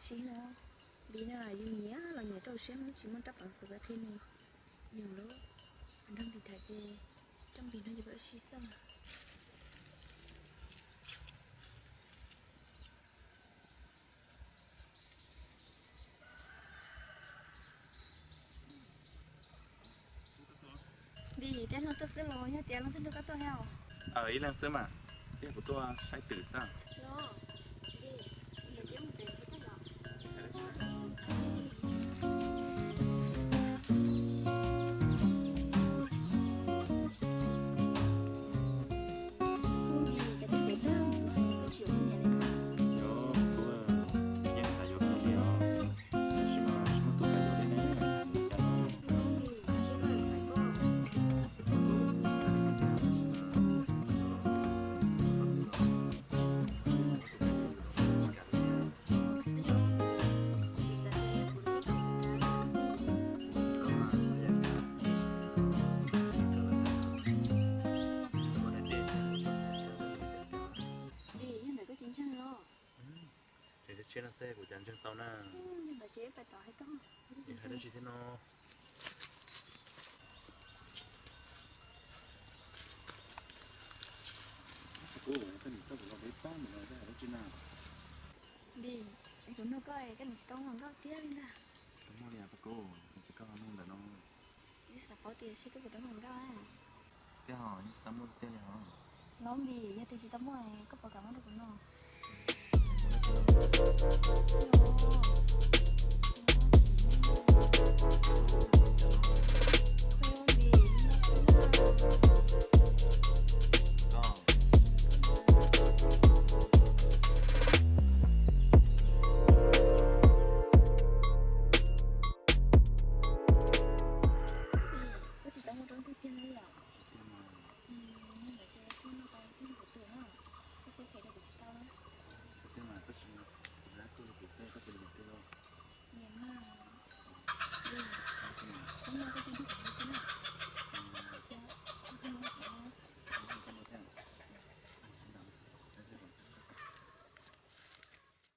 Tsis no, Npis no yus nyiam los nyiam rau siab, tsis muaj rab peev xwm qhia nws. Yog lub nrog Npis tham ces coj Npis no yus ua si xwb. Npis, cas no tuaj xwb los yog tias leej twg nrog koj tuaj thiab? Ib leeg xwb mas, thiab kuv tuaj saib twm xwb. Yog, kuv yeej xav yuav kawg li os, tab sis mas tsis muaj tus kam yuav li ne. Cas no? Ces ntawm koj tsis ntseeg los? Ces tsiab no xwb kuv cas ntseeg tau na. Yog ntawd ces pais tom hais koj. Hais dab tsi thiab no? Kuv, koj nim coj kuv los peb pab mus no koj hais dab tsi na? Npis, kuv nug koj es koj nim tsis tau hluas nkauj tiag li ntag. Tsis muaj li os Paj Kub, tsis koj nug ntawm no. Yog xav paub tias seb koj puas tau hluas nkauj. Tiag hos, yeej tsis tau muaj tiag li hos. Los Npis, yog tias tsis tau muaj koj puas kam muab rau kuv noj?